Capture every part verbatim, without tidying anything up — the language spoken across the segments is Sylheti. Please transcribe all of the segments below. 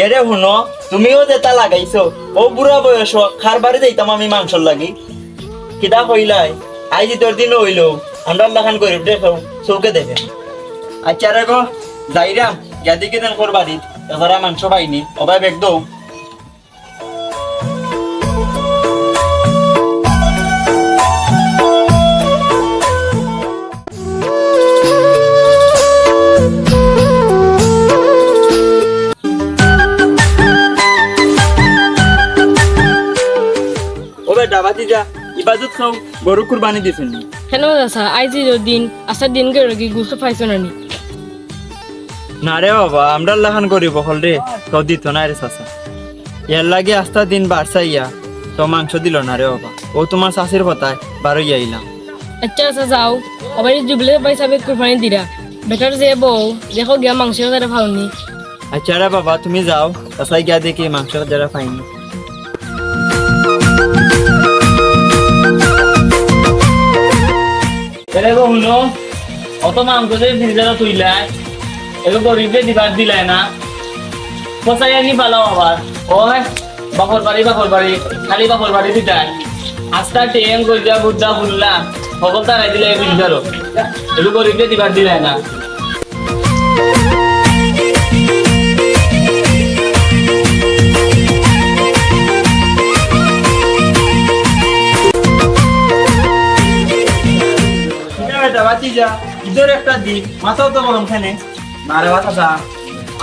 এরে হুনো, তুমিও যেতা লাগাইছো, অউ বুড়া বয়সো কার বাড়ি যাইতাম আমি মাংসর লাগি? কিতা কইলায়, আইজ ইদর দিন অইলো, আমরার লাখান গরিবরে কেউ চউখে দেখে না। আইচ্ছা রে গো, যাইরাম, গিয়া দেখি তানকর বাড়িত একজরা মাংস পাইনি, অবায় বেগ দেও। ও বেটা, বাতি যা, ইবাদত খাও, গরু কুরবানি দিছইন নি? কেনে চাচা, আইজ ইদর দিন, আস্তা দিন গেল কি গুস্ত পাইছো না নি? না রে বাবা, আমরার লাখান গরিব অকলরে কেউ দিতো নায় রে চাচা। এরলাগি আস্তা দিন বার চাইয়া কেউ মাংস দিলো না রে বাবা। অউ তুমার চাচির কথায় বার অইয়া আইলাম। আইচ্ছা, আইচ্ছা, যাও। আবার এই জুবলি ভাই সাবে কুরবানি দিরা। বেটার যে বউ, দেখো গিয়া মাংস একজরা পাও নি। আইচ্ছা রে বাবা, তুমি যাও, চাচায় গিয়া দেখি মাংস একজরা পাইনি। এরে গো হুনো, অত মাংস যে ফ্রিজো থইলায়, এগু গরিবরে দিবার দিলায় না, পচাইয়া নি ফালাও আবার। ওই, বাপর বাড়ি, বাপর বাড়ি, খালি বাপর বাড়ি দিতায়। আস্তা টেং গজা বুদ্ধা বুল্লা, হকল তারাই দিলায় ফ্রিজো। এগু গরিবরে দিবার দিলায় না। কিতা বেটা, বাতি যা, ইদর একটা দিন, মাথাও তো গরম কেনে। না রে বা চাচা,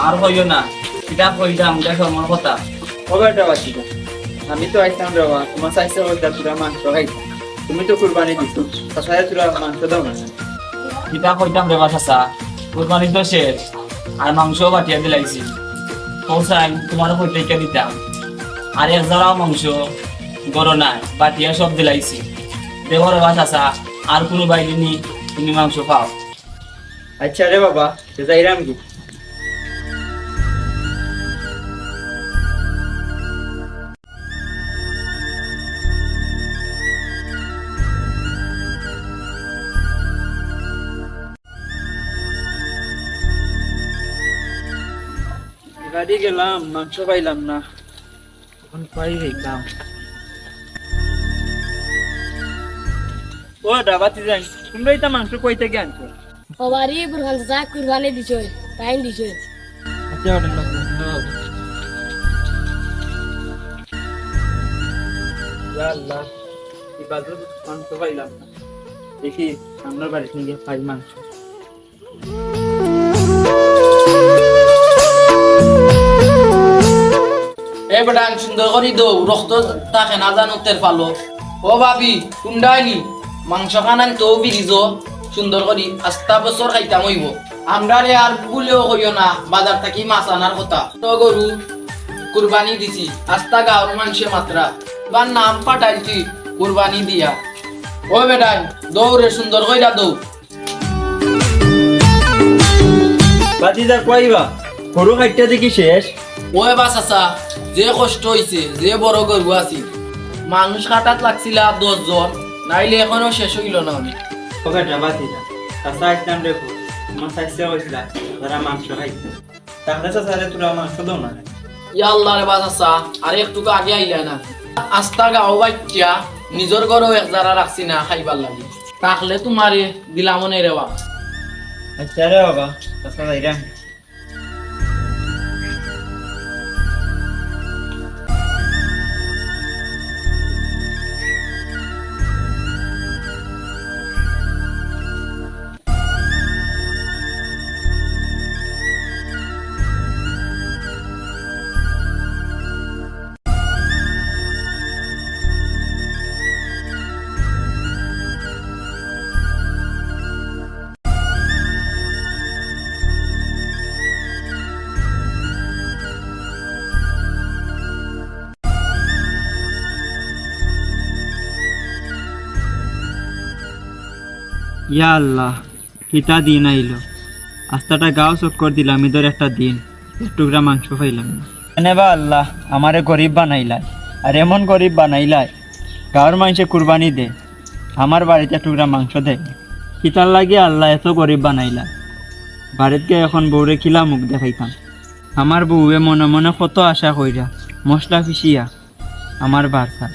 আর কইও না, কিতা কইতাম, ইটা শরমর কথা। ও বেটা, বাতি যা, আমি তো আইছলাম রে বা, তুমার চাচিয়ে কইলা থুড়া মাংস খাইতাম, তুমি তো কুরবানি দিছো, চাচায় থুড়া মাংস দেও না। কিতা কইতাম রে বা চাচা, কুরবানি তো শেষ, আর মাংসও বাটিয়া দিলাইছি। ও চাই, তুমারে কইতে কিয়া দিতাম, আর একজরাও মাংস ঘরো নাই, বাটিয়া সব দিলাইছি। দেখো রে বা চাচা, আর কুনু বাইলি নি, তুমি মাংস পাও। আইচ্ছা রে বাবা, তে যাইরাম গি। বাড়ি গেলাম, মাংস পাইলাম না, অখন পাই যাইতাম। ও ডাবাতি যাই, তুমরা ইতা মাংস কই থাকি আনছো? ও বাড়ি বুরহান চাচা কুরবানি দিছইন, তাইন দিছইন। আইচ্ছা, অখন মাংস। ইয়া আল্লাহ, ইবাদত মাংস পাইলাম না। দেখি, আমরার বাড়ি থাকি পাই মাংস। এ বেটা, সুন্দর করি দেও, রক্ত থাকে না জানো টের পালো। ও ভাবি, কুনডাইনি? মাংস খানান তো ফ্রিজো, সুন্দর করি আস্তা বছর খাইতাম অইবো। আমরারে আর ভুলেও কইও না, বাজার থাকি মাছ আনার কথা। তো গরু কুরবানি দিছি, আস্তা গাঁওর মানষে মাতরা। এবার নাম পাঠাইছি কুরবানি দিয়া। ও বেটাইন, দেও রে, সুন্দর কইরা দেও। ভাতিজা কইবা, গরু কাইট্টা দেখি শেষ। ওই বা চাচা, যে কষ্ট অইছে, যে বড় গরু আছিল, মানুষ কাটাত লাগছিলা দশ জন, নাইলে এখনো শেষ অইলো না অনে। ও বেটা ভাতিজা, চাচা আইছলাম রে, তুমার চাচিয়ে কইছলা, তারা মাংস খাইতা। তাহলে চাচারে থুড়া মাংস দেও না। ইয়া আল্লাহ রে বা চাচা, আর একটুকু আগে আইলা না। আস্তা গাঁও বাইচ্চা, নিজর ঘরো এক জারা রাখছি না খাইবার লাগি। তাহলে তুমারে দিলাম অনে রে বা। আইচ্ছা রে বাবা, চাচা যাইরাম। ইয়া আল্লাহ, কিতা দিন আইলো। আস্তাটা গাঁও চক্কর দিলাম, ইদর একটা দিন, এক টুকরা মাংস পাইলাম না। কেনে বা আল্লাহ আমারে গরিব বানাইলায়, আর এমন গরিব বানাইলায়, গাঁওর মানষে কুরবানি দে, আমার বাড়িত এক টুকরা মাংস দে। কিতার লাগি আল্লাহ এত গরিব বানাইলা? বাড়িত গিয়া এখন বউরে কিলা মুখ দেখাইতাম। আমার বউয়ে মনে মনে কত আশা কইরা মশলা পিষিয়া আমার বারসার।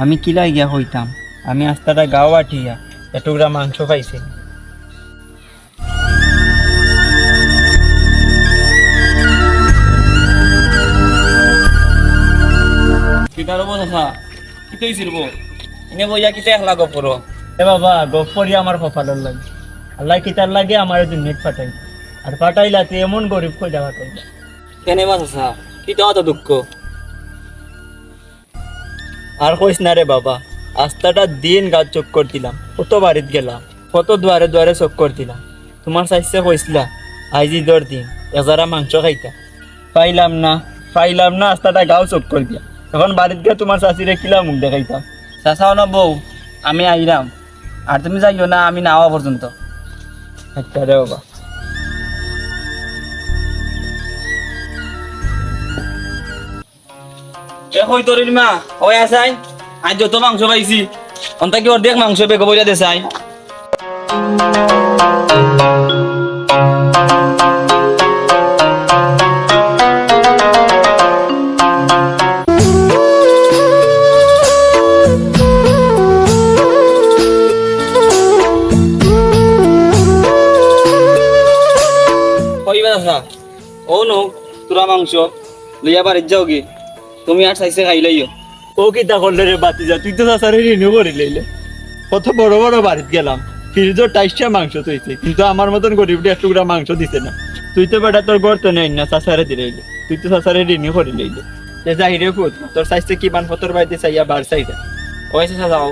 আমি কিলা গিয়া কইতাম, আমি আস্তাটা গাঁও আটিয়া এটুকরা মাংস পাইছি। কিতা রে বা চাচা, কিতা অইছিল বা? ইনে বইয়া কিতা একলা গপ করো? এ বাবা, গপ করি আমার কপালর লাগি। আল্লায় কিতার লাগি আমারে দুনিয়াত পাঠাইল। আর পাঠাইলা তে এমন গরিব কইলা পাঠাইলা। কেনে বা চাচা, কিতা অত দুঃখ? আর কইস না রে বাবা, আস্তাটা দিন গাঁওত চক্কর দিলাম, কত বাড়িত গেলাম, কত দুয়ারে দুয়ারে চক্কর দিলাম। তুমার চাচিয়ে কইছলা, আইজ ইদর দিন, এজারা মাংস খাইতা। পাইলাম না, পাইলাম না, আস্তাটা গাঁও চক্কর দিয়া। এখন বাড়িত গিয়া তুমার চাচিরে কিলা মুখ দেখাইতাম? চাচা, অনো বউ, আমি আইরাম, আর তুমি যাইও না আমি না আওয়া পর্যন্ত। আচ্ছা রে বাবা। এ কই তোর মা? ওই আছাই, আইজ যত মাংস পাইছি, অন্তা কি অর্ধেক মাংস বেগো বইরা দে চাই। কইবা চাচা, অউ নু, থুড়া মাংস লইয়া বাড়িত যাওগি, তুমি আর চাচিয়ে খাইলাইও। ও কিতা করলে রে ভাতিজা, তুই তো চাচারে ঋণী করিলাইলে। কত বড় বড় বাড়িত গেলাম, ফ্রিজো টাইসটা মাংস থইছে, কিন্তু আমার মতন গরিবরে এক টুকরা মাংস দিছে না। তুই তো বেটা তোর ঘর তো নেই না, চাচারে দিলাইলে, তুই তো চাচারে ঋণী করিলাইলে। তে যাই রে পুত, তোর চাচিয়ে কিমান ফতর বাড়িত চাইয়া বার চাইরা। ওই চাচা যাও,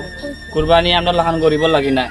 কুরবানি আমরা লাখান গরিবর লাগি না।